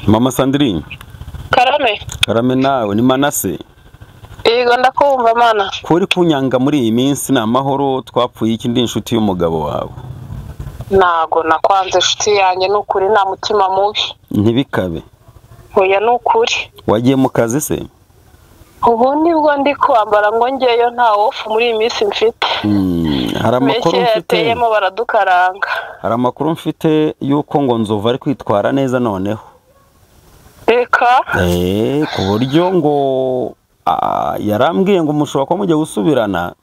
Mama Sandrine. Karame. Karame nawe ni Manase. Yego ndakumva mana. Kuri kunyanga muri iyi minsi na mahoro twapfuye iki ndi inshuti y'umugabo wawe. Nago nakwanze inshuti yanjye nukuri nta mutima mubi. Ntibikabe. Oya nukuri. Wagiye mu kazi se? Ubu nibwo ndi kwambara ngo ngeyo nta off muri iyi minsi mfite. Hari amakuru mfite. Baradukaranga. Hari amakuru mfite yuko ngo Nzovu ari kwitwara neza noneho. Eka? Ku buryo ngo yarambwiye ngo mushobora ko mujye gusubirana.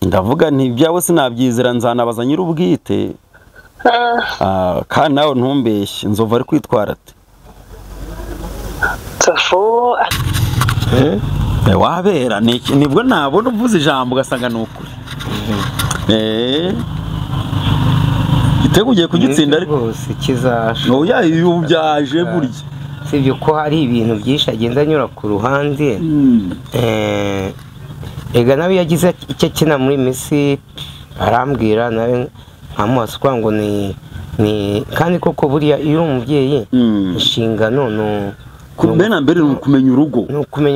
Ndavuga nti ibyawe sinabyizera nzanabaza nyir'ubwite. Kandi nawe ntumbeshye Nzovu ari kwitwara ate? Nzovu wabera nibwo nabona uvuze ijambo ugasanga ni ukuri. Igitego ugiye kugitsinda ariko rwose kizasha. Oya iyo byaje burya. Sibyo ko hari ibintu byinshi agenda anyura ku ruhande. Ega nawe yagize icyo akina muri Messi arambwira nawe nkamubaza kwa ngo ni kandi koko buriya iyo umubyeyi inshingano no mbere mbere ni ukumenya urugo.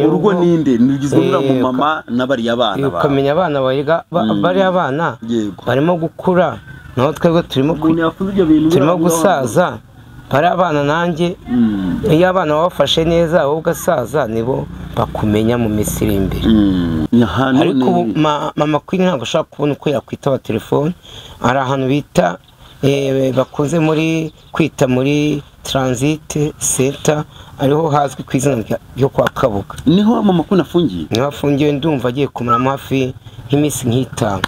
Urugo ninde nugizwe n'ura mama n'abari abana ba. Ukamenya abana bayiga bari abana barimo gukura naho twebwe turimo gusaza bari abana nanjye iyo abana babafashe neza wowe ugasaza nibo bakumenya mu minsi iri imbere. Ariko mama Queen ntabwo ashaka kubona uko yakwitaba telefone, ari ahantu bita bakunze muri kwita muri Transit Center ariho hazwi ku izina ryo kwa Kabuga. Niho mama Queen afungiye? Niho afungiye, ndumva agiye kumaramo hafi nk'iminsi nk'itanu.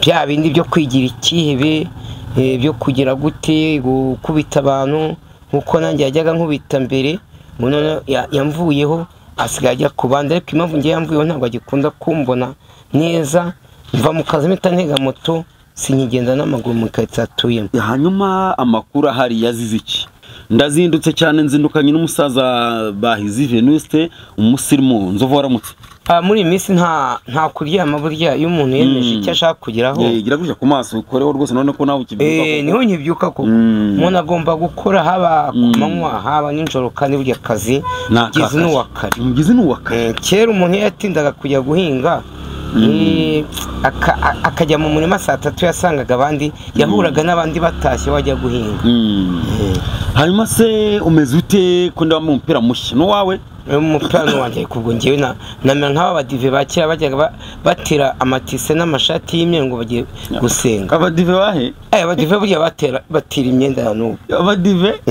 Bya bindi byo kwigira ikihebe byo kugira gute gukubita abantu nkuko nanjye yajyaga nkubita mbere, none yamvuyeho asigaye ajya ku bandi. Ariko impamvu ngiye yamvuyeho ntabwo agikunda kumbona neza, mva mu kazi mpita ntega moto sinkigenda n'amaguru mu karitsiye atuyemo. Hanyuma amakuru ahari yazize iki? Ndazindutse cyane nzindukanye n'umusaza Bahizi Venuste umusirimu. Nzovu waramutse? Muri iyi minsi nta kuryama burya iyo umuntu yemeje icyo ashaka kugeraho. Gira gutya ku maso ukoreho rwose none ko nawe ukibyuka. Niho nkibyuka koko. Umuntu agomba gukora haba ku manywa haba nijoro kandi burya akazi mugizi n'uwa kare. Mugizi n'uwa kare. Kera umuntu yatindaga kujya guhinga akajya mu murima saa tatu yasangaga abandi yahuraga n'abandi batashye bajya guhinga. Hanyuma se umeze ute ko ndaba mu mupira mushya n'uwawe? Umupira wanjye kubwo ngewe namera nk'aba badive ba kera bajyaga batera amatise n'amashati y'imyeru ngo bagiye gusenga. Abadive bahe? Abadive burya batira imyenda ya n'ubu. Abadive?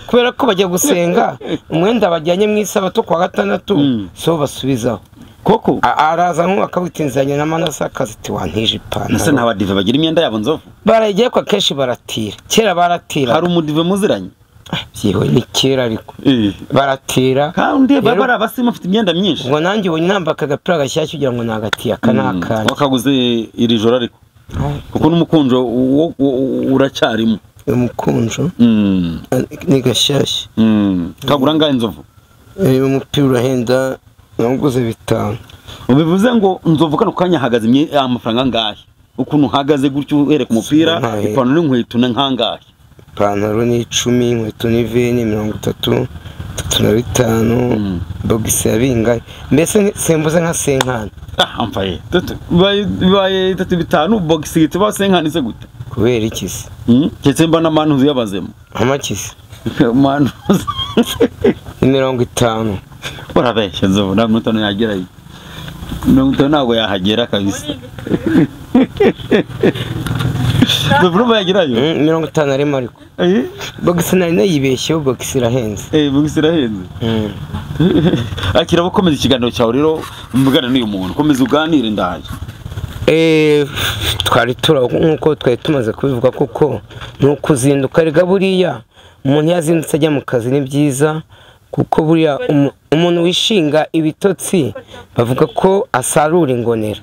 Kubera ko bajya gusenga umwenda bajyanye mu isabato kwa gatandatu so basubizaho. Koko araza nko akawitinzanye na Manase akaziti wantije ipantaro. Nase nta badive bagira imyenda yabo Nzovu? Baragiye kwa kenshi baratira. Kera baratira. Hari umudive muziranye? Byiwe ni kera ariko. Baratira. Kandi baba abasima afite imyenda myinshi. Ngo nanjye ubonye namba akagapira gashyashya ugira ngo nagatiya akanakanje. Wakaguze iri joro ariko. Kuko n'umukunjo uracyarimo. Umukunjo? Ni gashyashya. Kagura ngahe Nzovu? Umupira urahenda naguze 5. Ubivuze ngo Nzovu kano kanya hagaze amafaranga angahe? Ukuntu uhagaze gutyo uhereka umupira ipantaro n'inkweto na nkangahe? Ipantaro ni 10, inkweto ni 20, 30, 35, bogisi ya bingahe? Mbese sembuze nka senkani. Amfaye. Bibaye 35 bogisi ituba senkani se gute? Kubera iki se? Ketse mba n'amantu yabazemo. Amakisi. Mantu 50. Urabeshya Nzovu nta 50 yagerayo. 50 ntabwo yahagera kabisa. Nzovu ntabwo yagerayo? 50 arimo ariko. Bogisi nari nayibeshyeho, bogisi irahenze. Bogisi irahenze. Akira bakomeza ikiganiro cyawe rero mvugana n'uyu muntu. Komeza uganire ndaje. Twari tura nkuko twari tumaze kubivuga koko ni ukuzinduka rega buriya umuntu yazindutse ajya mu kazi ni byiza kuko buriya umuntu wishinga ibitotsi bavuga ko asarura ingonera.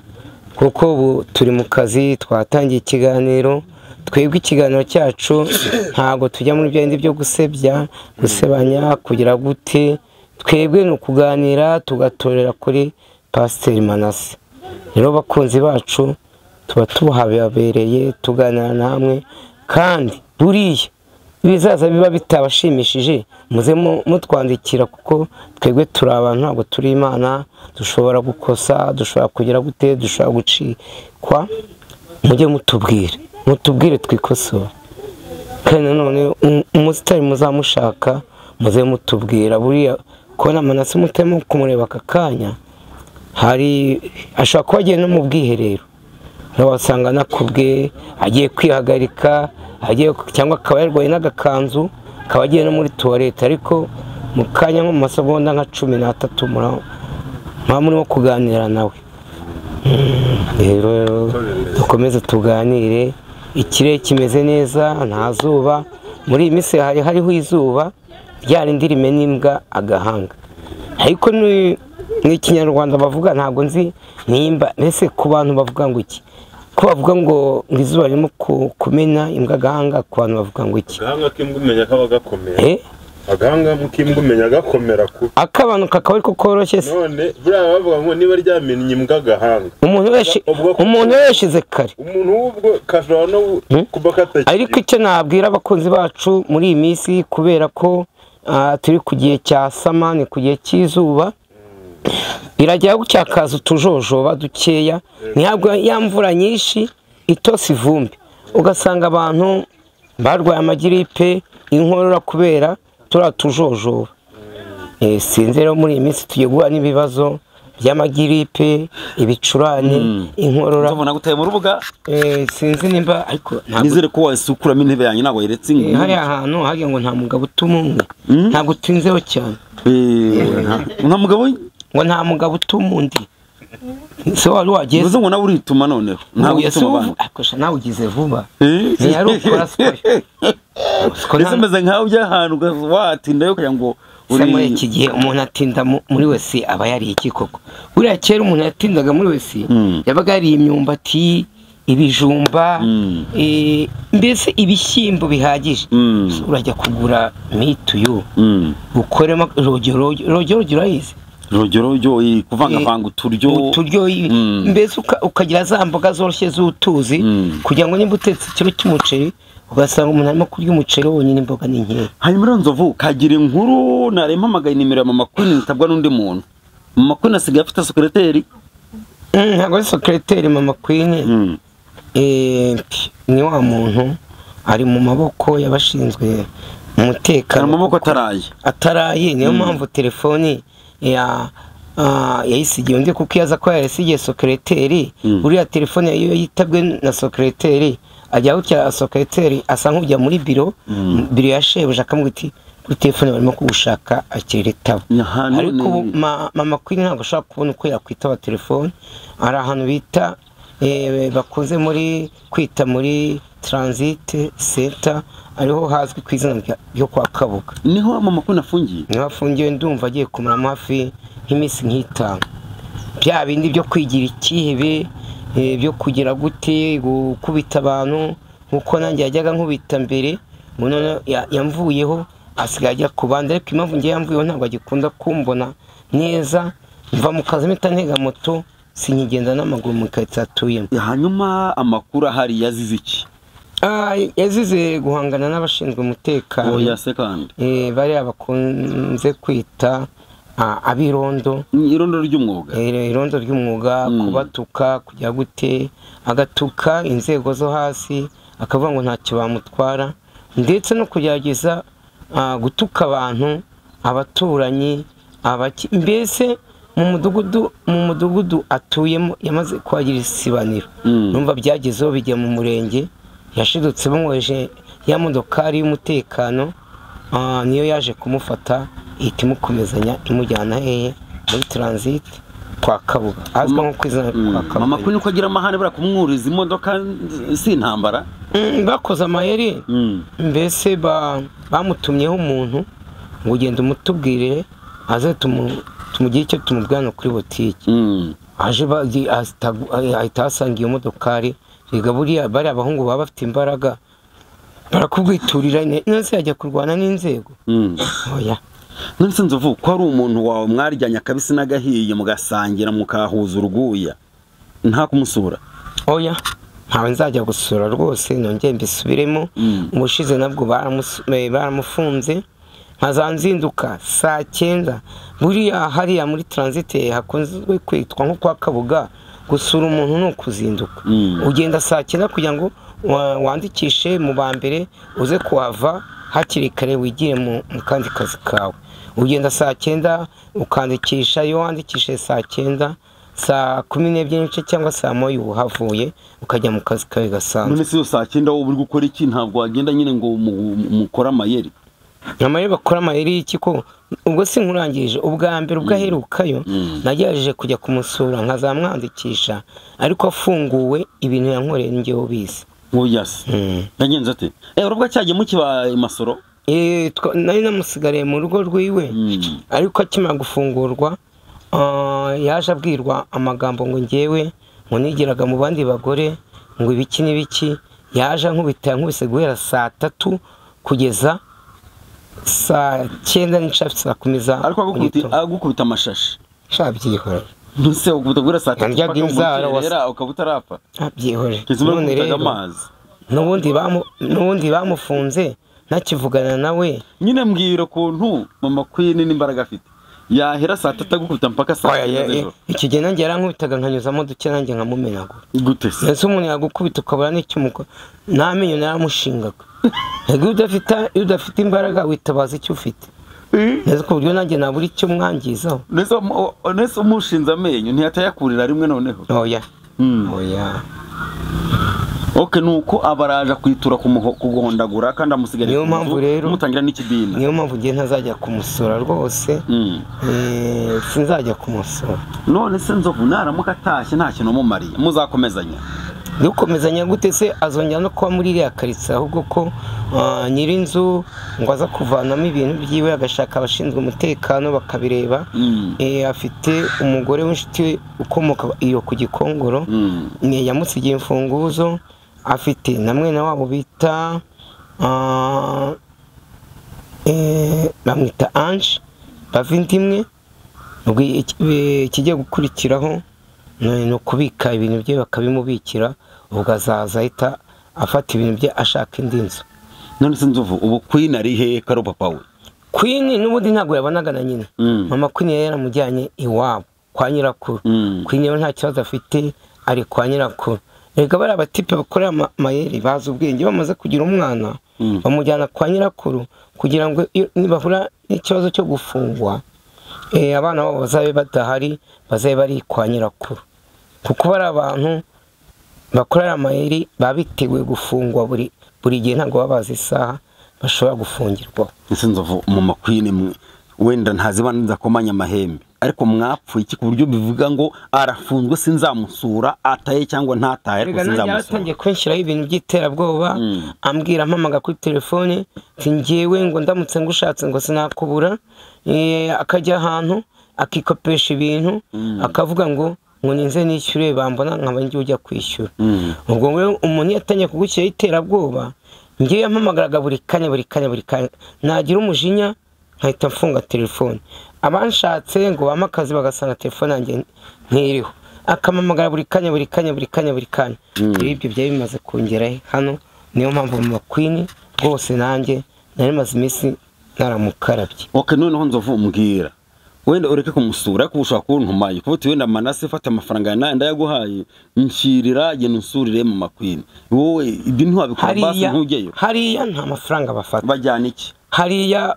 Kuko ubu turi mu kazi twatangiye ikiganiro, twebwe ikiganiro cyacu ntago tujya muri bya bindi byo gusebya, gusebanya, kugira gute, twebwe ni ukuganira tugatorera kuri Pasiteri Manase. Rero bakunzi bacu tuba tuhabereye tuganira namwe kandi buriya bizaza biba bitabashimishije muze mutwandikira, kuko twebwe turi abantu ntabwo turi Imana, dushobora gukosa, dushobora kugira gute, dushobora gucikwa. Mujye mutubwire twikosora. Kandi nanone umusitari muzamushaka muze mutubwira. Buriya kubona Manase mutemo kumureba aka kanya, hari ashobora kuba agiye no mu bwiherero, wasanga nakubwe agiye kwihagarika, agiye cyangwa akaba yarwaye n'agakanzu, akaba agiye no muri toilette. Ariko mu kanya nko mu masegonda nka 13 muba murimo kuganira nawe. Rero dukomeze tuganire, ikirere kimeze neza, nta zuba. Muri iyi minsi hari hariho izuba ryarindi rimena imbwa agahanga, ariko ni Ikinyarwanda bavuga ntabwo nzi nimba mbese ku bantu bavuga ngo iki, ko bavuga ngo izuba ririmo kumena imbwa agahanga, ku bantu bavuga ngo iki? Agahanga k'imbwa umenya kaba gakomera. Agahanga k'imbwa umenya gakomera ku akabantu kakaba ariko koroshye se. None buriya bavuga ngo niba ryamennye imbwa agahanga, umuntu yashize kare, umuntu ubwo kashobora no kuba katakiri. Ariko icyo nabwira abakunzi bacu muri iyi minsi, kubera ko turi ku gihe cya samani, ku gihe cy'izuba, irajya gucyakaza utujojoba dukeya, ntabwo ya mvura nyinshi itose ivumbi, ugasanga abantu barwaye amagiripe, inkorora kubera turiya tujojoba. Sinzi rero muri iyi minsi tugiye guhura n'ibibazo by'amagiripe, ibicurane, inkorora. Ndabona gutaye mu rubuga. Sinzi nimba ariko nizere ko wasukuramo intebe yanjye ntabwo yeretse ingwe. Hari ahantu hagiye ngo nta mugabo utuma umwe, ntabwo utinzeho cyane. Nta mugabo ngo nta mugabo utuma undi. Se wari wageze uvuze ngo nawe urituma noneho ntabwo utuma abantu. Akosha nawe ugize vuba. Ntiyari ukora siporo. Mbese meze nkaho ujya ahantu watindayo kugira ngo uri muri iki gihe umuntu atinda muri wese aba yariye iki koko? Buriya kera umuntu yatindaga muri wese yabaga yariye imyumbati, ibijumba, mbese ibishyimbo bihagije. Urajya kugura mituyu ukoremo rogero urayizi? Rogero kuvangavanga uturyo, mbese ukagira za mboga zoroshye z'utuzi, kugira ngo nimba utetse ikiro cy'umuceri ugasanga umuntu arimo kurya umuceri wonyine, imboga ni nkeya. Hanyuma rero Nzovu kagira inkuru, narempamagaye nimero ya Mama Queen ntabwa n'undi muntu. Mama Queen asigaye afite secretary. Ntabwo ari secretary Mama Queen. Ni wa muntu ari mu maboko y'abashinzwe umutekano, mu maboko ataraye. Niyo mpamvu telefoni yayisigiye undi, kuko yaza ko yayisigiye secretary. Uriya telefone iyo yitabwe na secretary, ajya gutya secretary asa nk'ujya muri biro ya shebuja akamubwira ati kuri telefone barimo kugushaka, akirira itaba. Ariko Mama Queen ntabwo ashobora kubona uko yakwitaba telefone. Ari ahantu bita bakunze muri kwita muri transit center, ariho hazwi ku izina ryo kwa Kabuga. Niho Mama Queen afungiye? Niho afungiye, ndumva agiye kumaramo hafi nk'iminsi nk'itanu. Bya bindi byo kwigira ikihebe, byo kugira gute, gukubita abantu nkuko nanjye yajyaga nkubita mbere, none yamvuyeho asigaye ajya ku bandi. Ariko impamvu ngiye yamvuyeho ntabwo agikunda kumbona neza, mva mu kazi mpita ntega moto, sinkigenda n'amaguru mu karitsiye atuyemo. Hanyuma amakuru ahari yazize iki? Yazize guhangana n'abashinzwe umutekano. Oya se kandi bariya bakunze kwita abirondo, irondo ry'umwuga, irondo ry'umwuga, kubatuka, kujya gute, agatuka inzego zo hasi akavuga ngo ntacyo bamutwara, ndetse no kugerageza gutuka abantu, abaturanyi, mbese mu mudugudu atuyemo yamaze kuhagira isibaniro. Numva byagezeho bijya mu murenge, yashidutse bamwoheje ya modokari y'umutekano, niyo yaje kumufata ihita imukomezanya imujyana hehe muri transit kwa Kabuga, azwi nko ku izina kwa Kabuga. Mama Queen uko agira amahane bara kumwuriza imodoka si intambara. Bakoze amayeri, mbese bamutumyeho umuntu ngo ugende umutubwirire aze tumugire icyo tumubwira kuri botike. Aje ahita asanga iyo modokari. Rega buriya bari abahungu baba bafite imbaraga, barakubwiturira nese yajya kurwana n'inzego. Oya. None Nzovu ko ari umuntu wawe mwaryanye akabisi n'agahiye mugasangira mukahuza uruguya, nta kumusura? Oya. Ntawe nzajya gusura rwose, nongeye mbisubiremo. Ubushize nabwo baramufunze, nkazanzinduka saa 9. Buriya hariya muri transit hakunzwe kwitwa nko kwa Kabuga, gusura umuntu ni ukuzinduka. Ugenda saa 9 kugira ngo wandikishe mu ba mbere, uze kuhava hakiri kare wigire mu kandi kazi kawe. Ugenda saa 9 ukandikisha, iyo wandikishije saa 9, saa 12 cyangwa saa 1 uhavuye ukajya mu kazi kawe gasanzwe. None se saa 9 wowe uri gukora iki? Ntabwo wagenda nyine ngo mukora amayeri. Amayeri bakora amayeri y'iki ko ubwo sinkurangije ubwa mbere ubwo aherukayo nagerageje kujya kumusura nkazamwandikisha, ariko afunguwe ibintu yankoreye njye ubizi. Oya se. Yagenze ate? Urubwo cyagiye mukiba Masoro? Nari namusigariye mu rugo rwiwe, ariko akimara gufungurwa yaje abwirwa amagambo ngo njyewe ngo nigiraga mu bandi bagore ngo ibiki n'ibiki. Yaje ankubita nkubise guhera saa 3 kugeza saa 9 n'igice saa 10 za. Ariko agukubita amashashi. Shabyihorera. Nuse ukubita guhera saa 3 ukaba utarapfa. Abyihorera. None rero n'ubundi bamufunze ntakivugana nawe. Nyine mbwira ukuntu mama Queen n'imbaraga afite. Yahera saa 3 agukubita mpaka saa 9 z'ijoro. Iki gihe nanjye yarankubitaga nkanyuzamo duke nanjye nkamumenagura. Gute se? Ese umuntu yagukubita ukabura n'icyo umukora? N'amenyo naramushingaga. Ego udafite imbaraga witabaza icyo ufite. Neza ku buryo nanjye nabura icyo mwangizaho. Nese umushinze amenyo ntiyatayakurira rimwe noneho. Oya. Oya. Okay, nuko abaraja kwitura kuguhondagura kandi amusigare. Niyo mpamvu rero mutangira n'ikidina. Niyo mpamvu ngiye ntazajya kumusura rwose. Sinzajya kumusura. None se Nzovu naramuka atashye nta kintu mumariye, muzakomezanya? Dukomezanya gute se? Azongera no kuba muri iriya karitsiye, ahubwo ko nyirinzu ngo aza kuvanamo ibintu byiwe agashaka abashinzwe umutekano bakabireba. Afite umugore w'inshuti ukomoka iyo ku Gikongoro, yamusigiye imfunguzo. Afite na mwene wabo bita bamwita Ange, bava indimwe. Ubwo ikigiye gukurikiraho ni ukubika ibintu bye bakabimubikira, ubwo azaza ahita afata ibintu bye ashaka indi nzu. None se Nzovu ubu Queen ari he karo papa we? Queen n'ubundi ntabwo yabonaga na nyina. Mama Queen yari yaramujyanye iwabo kwa nyirakuru. Queen we nta kibazo afite, ari kwa nyirakuru. Erega bari abatipe bakora amayeri bazi ubwenge, bamaze kugira umwana bamujyana kwa nyirakuru kugira ngo nibahura n'ikibazo cyo gufungwa abana babo bazabe badahari, bazabe bari kwa nyirakuru. Kuko bari abantu bakora amayeri babiteguye gufungwa buri gihe, ntabwo babazi isaha bashobora gufungirwa. Ese Nzovu mama Queen wenda ntazibana nzakomanya amahembe, ariko mwapfuye iki ku buryo bivuga ngo arafunzwe sinzamusura, ataye cyangwa ntataye, ariko sinzamusura? Yatangiye kwinshyiraho ibintu by'iterabwoba, ambwira mpamaga kuri telefone ati njyewe ngo ndamutse ngushatse ngo sinakubura. Akajya ahantu akikopesha ibintu, akavuga ngo ninze nishyure, bambona nkaba ngiye ujya kwishyura. Ubwo rero umuntu yatangiye kugushyiraho iterabwoba, ngiye yampamagaraga buri kanya buri kanya buri kanya, nagira umujinya nkahita mfunga telefone. Abanshatse ngo bampe akazi bagasanga telefone yanjye ntiriho, akamamagara buri kanya buri kanya buri kanya buri kanya. Ibyo byari bimaze kongera hano, niyo mpamvu mama Queen rwose nanjye nari maze iminsi naramukarabye. Okay, noneho Nzovu mbwira wenda ureke kumusura, ariko ushobora kuntumaye kuko uti wenda Manase fata amafaranga ya ndayaguhaye nshyirira genda unsurire mama Queen. Wowe ibyo ntiwabikora basi ntujyeyo? Hariya nta mafaranga bafata. Bajyana iki? Hariya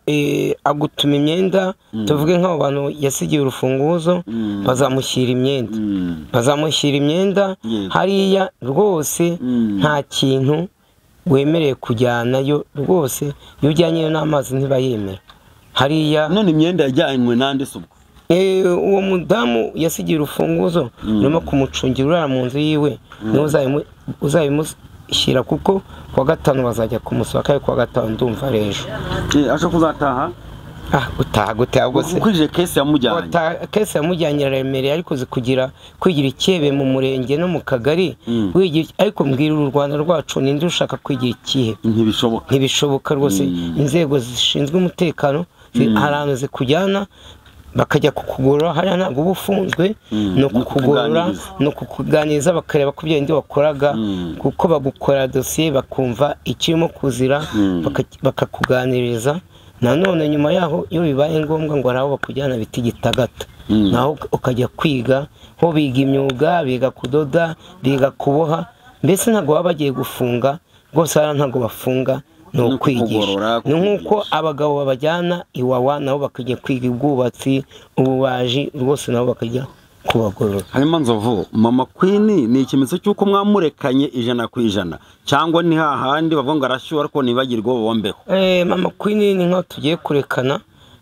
agutuma imyenda, tuvuge nk'abo bantu yasigiye urufunguzo bazamushyira imyenda. Bazamushyira imyenda. Hariya rwose nta kintu wemereye kujyanayo rwose, iyo ujyanyeyo n'amazi ntibayemera. Hariya none imyenda yajyanywe nande se ubwo? Uwo mudamu yasigiye urufunguzo urimo kumucungira urara mu nzu yiwe, niwe uzabimushyira, kuko kuwa gatanu bazajya kumusura, kandi kuwa gatanu ndumva ejo. Aje kuzataha? Gutaha gute ahubwo se? Ukurije kese yamujyanye. Kese yamujyanye araremereye, ariko zikugira kwigira ikebe mu murenge no mu kagari, wigira ariko mbwira uru Rwanda rwacu ninde ushaka kwigira ikihe? Ntibishoboka. Ntibishoboka rwose. Inzego zishinzwe umutekano hari ahantu zikujyana Bakajya kukugorora hariya, ntabwo uba ufunzwe, ni ukukugorora, ni ukukuganiriza, bakareba ko ibyo bindi wakoraga, kuko bagukora dosiye bakumva ikirimo kuzira, bakakuganiriza. Nanone nyuma yaho iyo bibaye ngombwa ngo hari aho bakujyana bita Gitagata, naho ukajya kwiga, ho biga imyuga, biga kudoda, biga kuboha, mbese ntabwo baba bagiye gufunga rwose, hariya ntabwo bafunga, ni ukwigisha. Ni nk'uko abagabo babajyana Iwawa, nabo bakajya kwiga ubwubatsi, ububaji, rwose nabo bakajya kubagorora. Hanyuma Nzovu, Mama Queen ni ikimenyetso cy'uko mwamurekanye 100% cyangwa ni hahandi bavuga ngo arashyuha ariko nibagirwa bombeho? Mama Queen ni nkaho tugiye kurekana,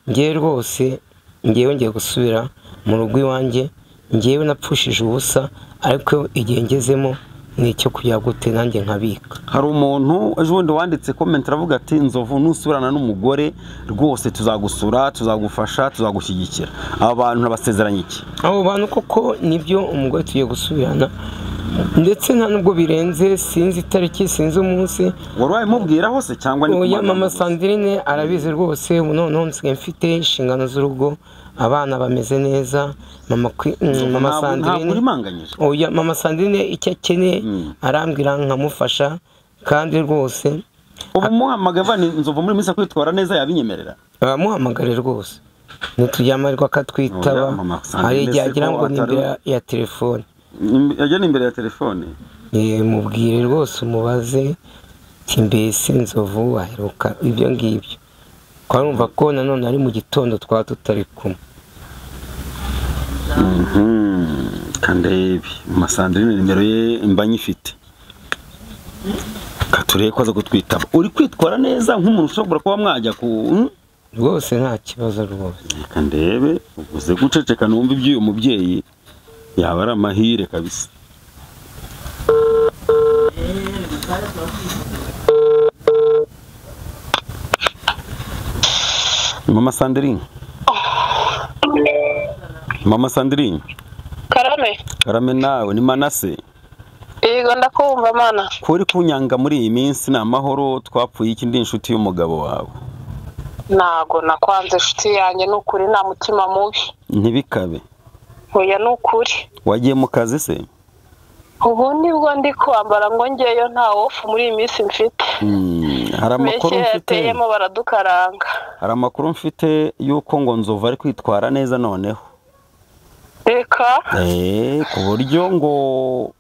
ngewe rwose ngewe ngiye gusubira mu rugo iwanjye, ngewe napfushije ubusa, ariko igihe ngezemo ni icyo kujya gute nanjye nkabika. Hari umuntu ejo bundi wanditse comment aravuga ati Nzovu nusubirana n'umugore rwose tuzagusura, tuzagufasha, tuzagushyigikira. Aba bantu nabasezeranye iki? Abo bantu koko nibyo, umugore tugiye gusubirana, ndetse nta nubwo birenze, sinzi itariki, sinzi umunsi. Wari wabimubwira hose cyangwa ni Oya, Mama Sandrine arabizi rwose, ubu noneho nsigaye mfite inshingano z'urugo, abana bameze neza. Mama Sandrine, oya, Mama Sandrine icyo akeneye arambwira nkamufasha, kandi rwose ubu muhamagara Nzovu muri minsi kwitwara neza yabinyemerera? Abamuhamagare rwose, nitujyamarwa akatwitaba, hari igihe agira ngo ni imbere ya telefone. Yajya ni imbere ya telefone? Mubwire rwose, umubaze ati mbese Nzovu aheruka ibyo ngibyo, ko arumva ko nanone ari mu gitondo twaba tutari kumwe. Kandi Mama Sandrine nimero ye mba nyifite, katurebe ko aza kutwitaba. Uri kwitwara neza nk'umuntu ushobora kuba mwajya ku rwose nta kibazo rwose. Reka ndebe, ubuze guceceka numva iby'uyu mubyeyi yaba ari amahire kabisa. Mama Sandrine, Mama Sandrine. Karame. Karame nawe ni Manase. Yego ndakumva mana. Kuri kunyanga muri iyi minsi ni amahoro, twapfuye iki? Ndi inshuti y'umugabo wawe. Ntago nakwanze inshuti yanjye, nukuri nta mutima mubi. Ntibikabe. Oya nukuri. Wagiye mu kazi se? Ubu nibwo ndi kwambara ngo ngeyo, nta off muri iyi minsi mfite. Hari amakuru mfite baradukaranga. Hari amakuru mfite yuko ngo Nzovu ari kwitwara neza noneho. Reka. Ku buryo ngo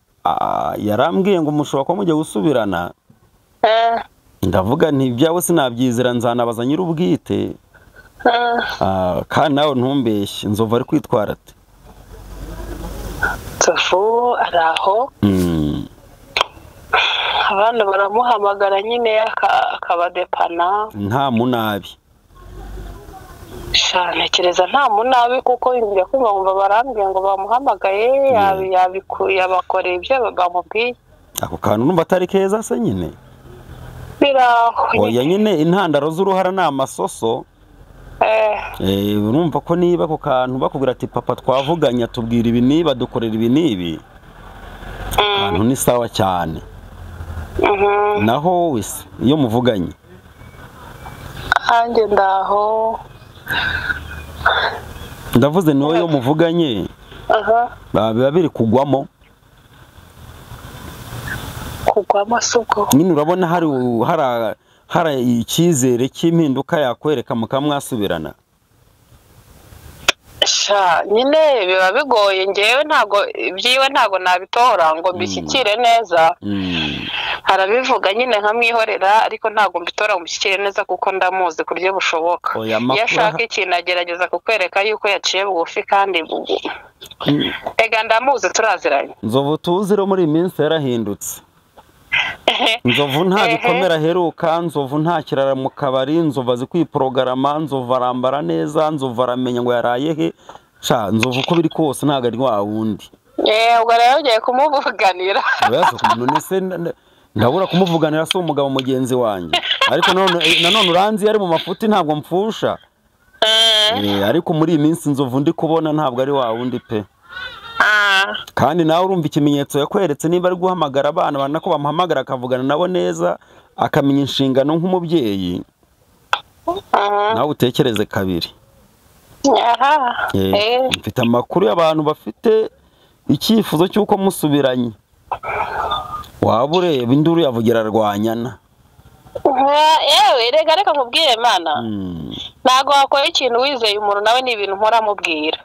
yarambwiye ngo mushobora kuba mujya gusubirana. Ndavuga nti ibyawe sinabyizera, nzanabaza nyir'ubwite. Kandi nawe ntumbeshye, Nzovu ari kwitwara ate? Nzovu araho. Abana baramuhamagara nyine akabadepana. Nta munabi. Sha ntekereza nta munabi, kuko njya kumva ngo barambwiye ngo bamuhamagaye, yabakoreye ibyo bamubwiye. Ako kantu numva atari keza se nyine. Biraho. Oya nyine intandaro z'uruhara ni amasoso. Urumva ko niba ako kantu bakubwira ati papa twavuganye tubwira ibi niba dukorera ibi nibi, akantu ni sawa cyane. Naho wese iyo muvuganye hanjye ndaho ndavuze niwe iyo muvuganye biba biri kugwamo. Kugwamo suko nyine urabona hari icyizere cy'impinduka yakwereka mukamwasubirana. Sha nyine biba bigoye, ngewe ntago ibyiwe ntago nabitora ngo mbishyikire neza. Arabivuga nyine nkamwihorera, ariko ntago mbitora ngo mbishyikire neza kuko ndamuzi ku buryo bushoboka. Iyo ashaka ikintu agerageza kukwereka yuko yaciye bugufi, kandi ega ndamuzi turaziranye. Nzovu tuziro muri iyi minsi yarahindutse. Nzovu nta bikomera aheruka, Nzovu nta kirara mu kabari, Nzovu azi kwiprogarama, Nzovu arambara neza, Nzovu aramenya ngo yaraye he. Sha Nzovu uko biri kose ntago ari wa wundi. Ubwo rero ugiye kumuvuganira. None se ndabura kumuvuganira, si umugabo mugenzi wanjye. Ariko nanone uranzi yari mu mafuti ntabwo mpfusha. Ariko muri iyi minsi Nzovu ndi kubona ntabwo ari wa wundi pe. Kandi nawe urumva ikimenyetso yakweretse, niba ari guhamagara abana bana ko bamuhamagara akavugana nabo neza, akamenya inshingano nk'umubyeyi, nawe utekereze kabiri. Aha. Mfite amakuru y'abantu bafite icyifuzo cy'uko musubiranye. Waba ureba induru yavugira Rwanyana. Yewe rega reka nkubwire mana. Ntago wakora ikintu wizeye umuntu, nawe ni ibintu mpora mubwira.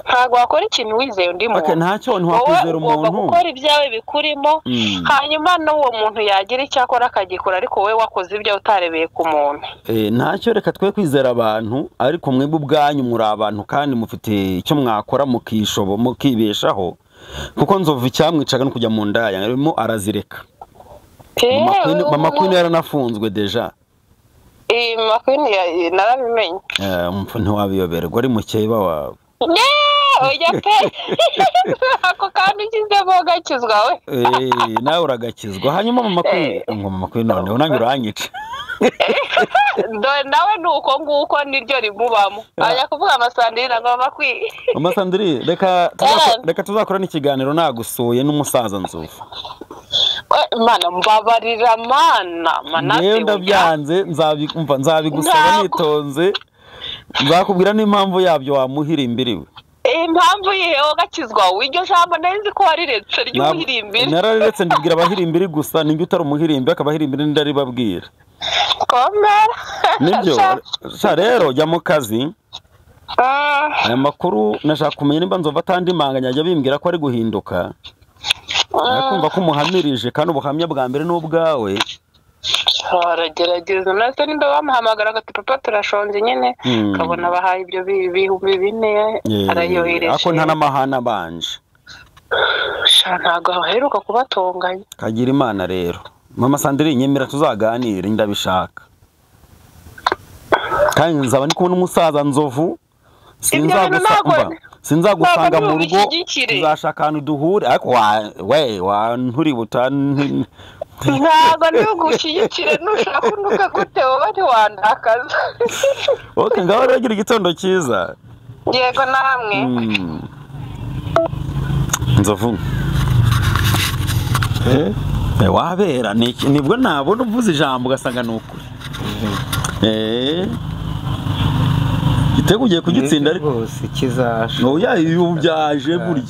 Ntago wakora ikintu wizeye undi muntu. Okay, ntacyo ntiwakwizera umuntu. Ugomba gukora ibyawe bikurimo, hanyuma n'uwo muntu yagira icyo akora akagikora, ariko wowe wakoze ibyo utarebeye ku muntu. Ntacyo reka twe kwizera abantu, ariko mwebwe ubwanyu muri abantu kandi mufite icyo mwakora mukishobo mukibeshaho, kuko Nzovu icyamwicaga no kujya mu ndaya arimo arazireka. Mama Queen yaranafunzwe deja. Mama Queen narabimenye. Umupfu ntiwabiyoberwa ari mukeba wawe. Oya pe. Ako kantu ukizemo gakizwa we. Nawe uragakizwa. Hanyuma Mama Queen, ngo Mama Queen noneho nanjye uranyica. Nawe nuko nguko niryo rimubamo. Ajya kuvuga amasandiri ngo Mama Queen. Mama Sandrine, reka tuzakora n'ikiganiro nagusuye n'umusaza Nzovu. Mana mbabarira mana Manase. Ndabyanze nzabigusaba nitonze. Nzakubwira n'impamvu yabyo wamuhirimbiriwe. Impamvu yiheho gakizwa iryo jambo nari ko wariretse ry'umuhirimbiri. Narariretse ndibwira abahirimbiri gusa, ninjye utari umuhirimbiri akabahirimbiri ndaribabwira. Komera. Nibyo. Sha rero jya mu kazi. Aya makuru nashaka kumenya nimba Nzovu atandimanganya ajya bimbwira ko ari guhinduka. Nakumva ko umuhamirije kandi ubuhamya bwa mbere n'ubwawe. Aragerageza nase nimba bamuhamagara ati papa turashonje nyine, kabona bahaye ibyo 4000 arayohereje. Ako nta namahana abanje. Sha ntago aheruka kubatonganya. Kagira Imana rero. Mama Sandrine nyemera tuzaganire ndabishaka. Kandi nzaba ndi kubona umusaza Nzovu. Sinzagusanga mu rugo, tuzashaka ahantu duhure, ariko we wanturi butani. Ntabwo ntugushyigikire nushaka unuka gute wowe ntiwandakaza. Okay, ngaho rero gira igitondo cyiza. Yego namwe. Nzovu. Wabera nibwo nabona uvuze ijambo ugasanga ni ukuri. Igitego ugiye kugitsinda ariko rwose kizasha. Oya byaje burya.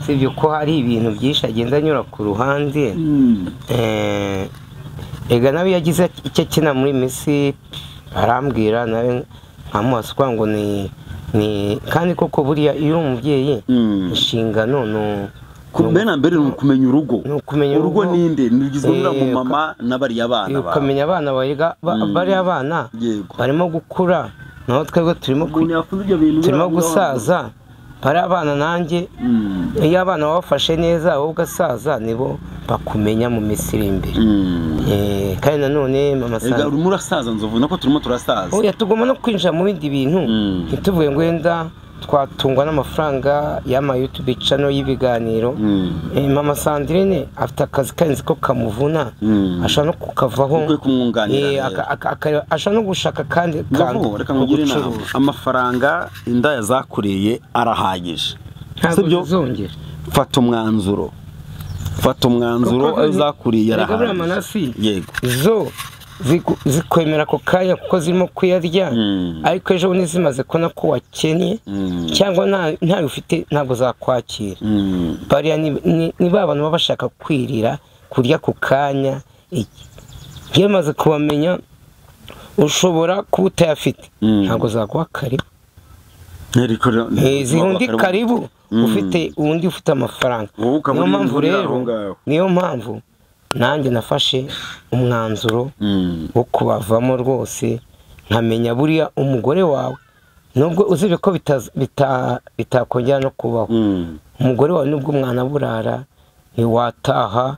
Sibyo ko hari ibintu byinshi agenda anyura ku ruhande. Ega nawe yagize icyo akina muri Messi arambwira nawe nkamubaza ngo ni kandi koko buriya iyo umubyeyi inshingano no mbere mbere ni ukumenya urugo. Urugo ninde nugizwe n'uriya mama n'abariya bana bawe. Ukamenya abana bariya bana barimo gukura, naho twebwe turimo gusaza. Bari abana nanjye iyo abana babafashe neza wowe ugasaza nibo bakumenya mu minsi iri imbere. Kandi nanone Mama Sandrine urimo urasaza Nzovu, nako turimo turasaza. Oya tugomba no kwinjira mu bindi bintu, ntituvuge ngo wenda twatungwa n'amafaranga y'ama YouTube channel y'ibiganiro. Mama Sandrine afite akazi kandi ko kamuvuna, ashobora no kukavaho, ashobora no gushaka kandi reka nkugire inama. Amafaranga indaya zakuriye arahagije, sibyo? Fata umwanzuro, fata umwanzuro ayo zakuriye arahagije. Yego zo zikwemera ako kanya kuko zirimo kuyarya, ariko ejo bundi zimaze kubona ko wakennye cyangwa ntayo ufite ntabwo zakwakira. Bariya ni ba bantu baba bashaka kwirira kurya ku kanya. Iyo umaze kubamenya ushobora kuba utayafite ntabwo zaguha karibu. Undi karibu ufite undi ufite amafaranga. Niyo mpamvu rero, niyo mpamvu nanjye nafashe umwanzuro wo kubavamo rwose, nkamenya buriya umugore wawe nubwo uzibye ko bitakongera no kubaho, umugore wawe nubwo umwana burara ntiwataha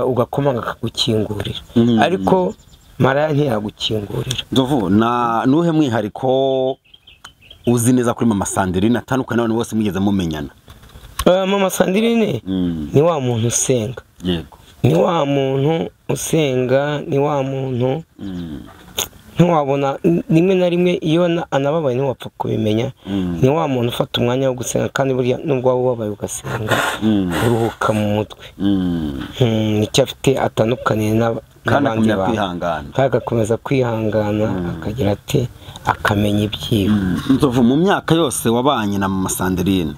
ugakomanga akagukingurira, ariko maraya ntiyagukingurira. Nzovu, nuhe mwihariko uzi neza kuri Mama Sandrine atandukanye n'abantu bose mugeze mumenyana? Mama Sandrine ni wa muntu usenga. Yego. Ni wa muntu usenga, ni wa muntu ntiwabona rimwe na rimwe iyo anababaye ntiwapfa kubimenya. Ni wa muntu ufata umwanya wo gusenga, kandi burya nubwo waba ubabaye ugasenga uruhuka mu mutwe. Nicyo afite atandukaniye n'abandi bantu, kandi agakomeza kwihangana akagira ati akamenya ibyiwe. Nzovu, mu myaka yose wabanye na mama Sandrine,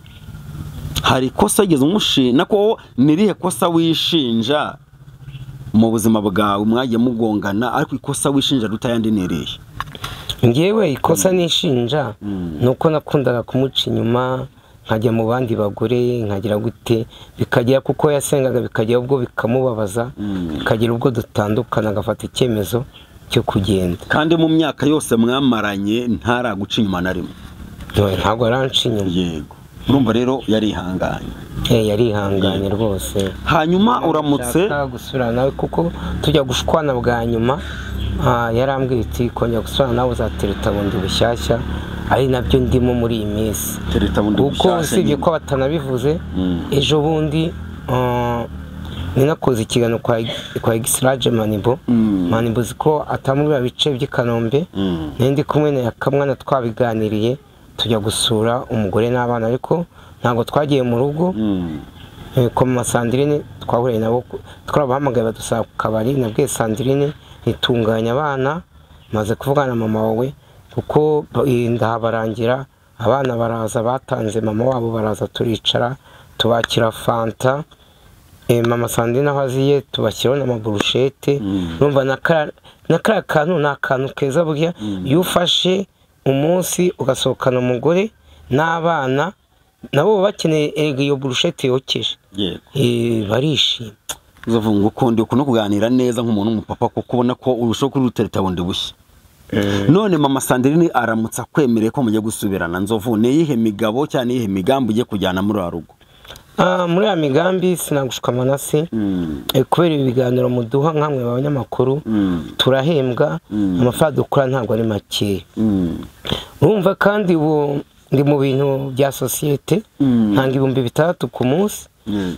hari ikosa wigeze umushinja? Ko nirihe kosa wishinja mu buzima bwawe mwagiye mugongana, ariko ikosa wishinja rutayandi nirihe? Ngewe ikosa nishinja nuko nakundaga kumuca inyuma, nkajya mu bandi bagore, nkagira gute, bikagera kuko yasengaga, bikagera ubwo bikamubabaza, bikagera ubwo dutandukana, agafata icyemezo cyo kugenda. Kandi mu myaka yose mwamaranye ntaraguca inyuma na rimwe? Ntabwo aranca inyuma. Yego, urumva rero yarihanganye. Yarihanganye rwose. Hanyuma uramutse gusubirana nawe, kuko tujya gushwana bwa nyuma yarambwiye iti kongera gusubirana nawe uzatereta bundi bushyashya, ari nabyo ndimo muri iyi minsi. Kuko usibye ko batanabivuze, ejo bundi ninakoze ikiganiro kwa Exlage Manibo. Manibo ziko atamuri bice by'i Kanombe, ndi kumwe na Yakamwana twabiganiriye, tujya gusura umugore n'abana, ariko ntabwo twagiye mu rugo. Ko mama Sandrine twahuriye nabo, twarabahamagaye badusaba ku kabari, nabwiye Sandrine nitunganya abana, maze kuvugana na mama wawe kuko ndahabarangira, abana baraza batanze mama wabo, baraza turicara tubakira fanta. Mama Sandrine aho aziye tubashyiraho n'amaburushete. Urumva na kariya kantu ni akantu keza burya, iyo ufashe umunsi ugasohokana umugore n'abana nabo bakeneye iyo burushete yokeje, barishima. Nzovu, ngukunde ukuntu kuganira neza nk'umuntu w'umupapa, kuko ubona ko urushaho kuri rutereta bundi bushya. None mama Sandrine aramutse akwemereye ko mugiye gusubirana, Nzovu, ni iyihe migabo cyane iyihe migambi ugiye kujyana muri rugo? Muri ya migambi sinagushuka Manase, kubera ibi biganiro muduha nkamwe abanyamakuru, turahembwa amafaranga dukora ntabwo ari make. Urumva kandi ubu ndi mu bintu bya sosiyete, ntanga 6000 ku munsi,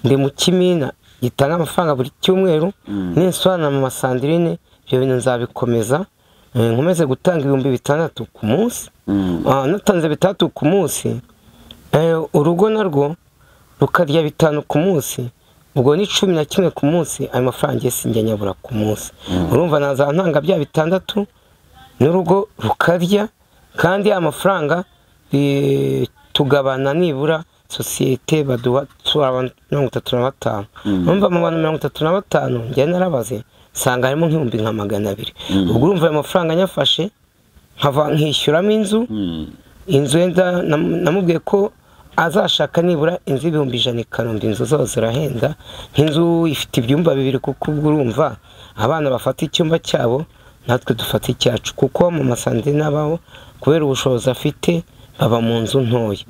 ndi mu kimina gitanga amafaranga buri cyumweru, ninsubirana na mama Sandrine ibyo bintu nzabikomeza, nkomeze gutanga 6000 ku munsi. Natanze 6 ku munsi, urugo narwo rukarya 5 ku munsi, ubwo ni 11 ku munsi. Ayo mafaranga sinjya nyabura ku munsi. Urumva naza ntanga bya 6 n'urugo rukarya, kandi amafaranga tugabana nibura sosiyete baduha 35. Urumva mu bantu 35 njye narabaze nsanga harimo nk'ibihumbi nka 200. Ubwo urumva ayo mafaranga nyafashe nkava nkishyuramo inzu. Inzu wenda namubwiye ko azashaka nibura inzu 100,000 i Kanombe, inzu zose zirahenda. Nk'inzu ifite ibyumba 2, kuko ubwo urumva abana bafata icyumba cyabo natwe dufata icyacu, kuko mama Sandrine abaho kubera ubushobozi afite baba mu nzu ntoya.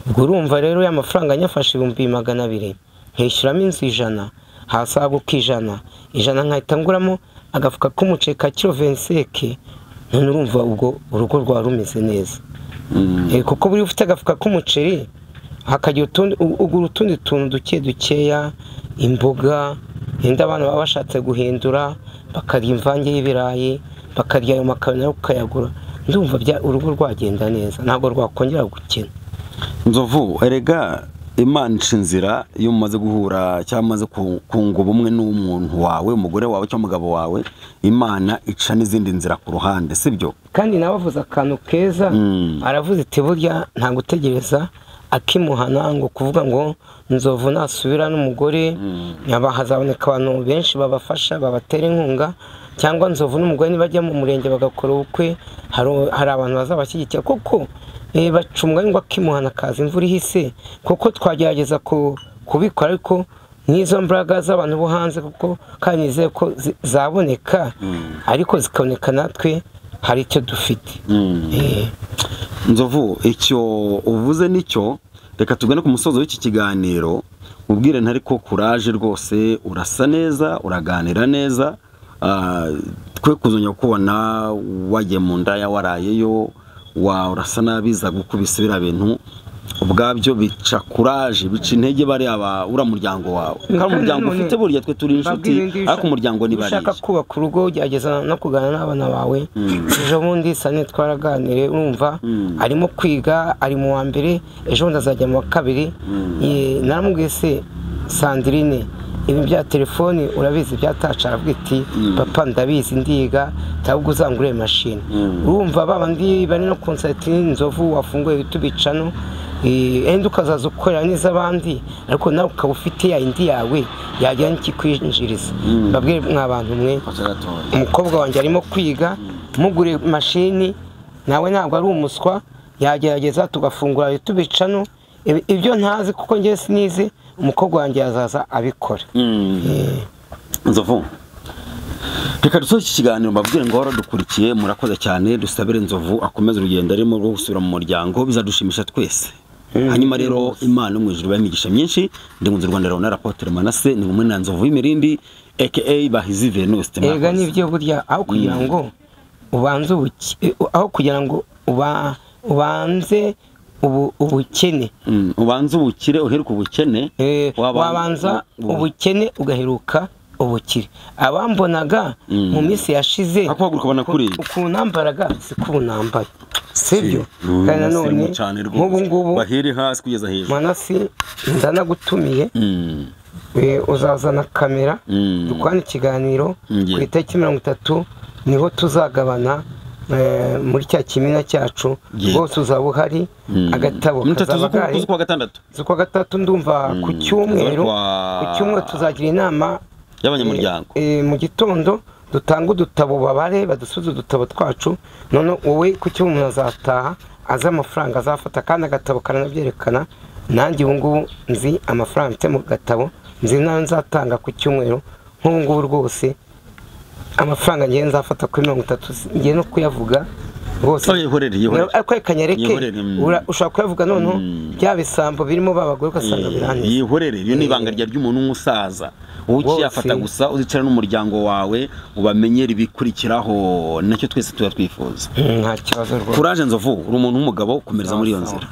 Ubwo urumva rero ya mafaranga nyafashe 200,000 nkishyuramo inzu 100, hasaguka 100, 100 nkahita nguramo agafuka k'umuceri ka kilo 25. None urumva ubwo urugo rwa rumeze neza. Kuko buri ufite agafuka k'umuceri hakagira utundi ugura utundi tuntu duke dukeya, imboga, yenda abana baba bashatse guhindura bakarya imvange y'ibirayi, bakarya ayo makaroni nayo ukayagura. Ndumva urugo rwagenda neza, ntabwo rwakongera gukena. Nzovu, erega Imana ica inzira iyo mumaze guhura cyangwa mumaze kunga ubumwe n'umuntu wawe, umugore wawe cyangwa umugabo wawe, Imana ica n'izindi nzira ku ruhande, sibyo? Kandi nawe avuze akantu keza, aravuze ati burya nta gutegereza akimuhana ngo kuvuga ngo Nzovu nasubira n'umugore, hazaboneka abantu benshi babafasha babatera inkunga, cyangwa Nzovu n'umugore nibajya mu murenge bagakora ubukwe, hari abantu bazabashyigikira, kuko baca umugani ngo akimuhana kaza imvura ihise. Kuko twagerageza kubikora, ariko n'izo mbaraga z'abantu bo hanze, kuko kandi nizeye ko zaboneka, ariko zikaboneka natwe hari icyo dufite. Nzovu, icyo uvuze nicyo. Reka tugane ku musozo w'iki kiganiro, ubwire ntari ko kuraje rwose, urasa neza, uraganira neza, twe kuzongera kubona wagiye mu ndaya warayeyo, wa urasa nabiza gukubisa bira bintu ubwabyo bica kuraje, bica intege bari aba ura muryango wawe. Kandi umuryango ufite burya twe turi inshuti, ariko umuryango ni bari. Ushaka kubaka urugo ugerageza no kuganira n'abana bawe. Ejo bundi Sane twaraganire, urumva arimo kwiga, ari mu wa mbere, ejo bundi azajya mu wa kabiri. Naramubwiye se Sandrine, Ibi bya telefoni urabizi byataca, aravuga iti papa ndabizi ndiga, ntabwo uzangure mashini. Urumva babandi bari no konsati Nzovu wafunguye YouTube channel, enda ukazaza ukorera n'iz'abandi, ariko nawe ukaba ufite ya indi yawe yagira n'ikikwinjiriza. Mbabwire mwa bantu mwe, umukobwa wanjye arimo kwiga, mugure mashini, nawe ntabwo ari umuswa, yagerageza tugafungura YouTube channel. Ibyo ntazi kuko njye sinize, umukobwa wanjye yazaza abikora. Nzovu, reka dusoze iki kiganiro mbabwire ngo waradukurikiye, murakoze cyane. Dusabire Nzovu akomeze urugendo arimo rwo gusubira mu muryango, bizadushimisha twese. Hanyuma rero Imana mu ijuru imigisha myinshi. Ndi Nkunzi Rwanda Leonard Apotre Manase, ni kumwe na Nzovu y'Imirindi aka Bahizi Venuste. Ega nivyo burya, aho kugira ngo ubanze aho kugira ngo ubanze ubukene, ubanze ubukire uheruka ubukene, wabanza ubukene ugaheruka ubukire. Abambonaga mu minsi yashize ukuntu nambaraga siko nambaye, sibyo? Kandi nanone nk'ubu ngubu bahere hasi kugeza hejuru. Manasi ndanagutumiye, uzazana kamera dukwane ikiganiro ku itariki 30, niho tuzagabana muri cya kimina cyacu. Rwose uzaba uhari, agatabo kazaba gahari z'ukwa gatandatu, ndumva ku cyumweru. Ku cyumweru tuzagira inama y'abanyamuryango mu gitondo, dutanga udutabo babare badusuze udutabo twacu. None wowe ku cyumweru azataha azi amafaranga azafata, kandi agatabo karanabyerekana. Nanjye ubu ngubu nzi amafaranga mfite mu gatabo, nzi nayo nzatanga ku cyumweru. Nk'ubu ngubu rwose amafaranga ngiye nzafata kuri 30, ngiye no kuyavuga rwose. Ariko reka nyereke, ushobora kuyavuga noneho bya bisambo birimo babagore ugasanga birangiye. Yihorere, iyo ni ibanga ry'umuntu w'umusaza, wowe ukiyafata gusa uzicara n'umuryango wawe ubamenyere ibikurikiraho, nacyo twese tuba twifuza. Nta kibazo rwose. Courage Nzovu, uri umuntu w'umugabo, komereza muri iyo nzira.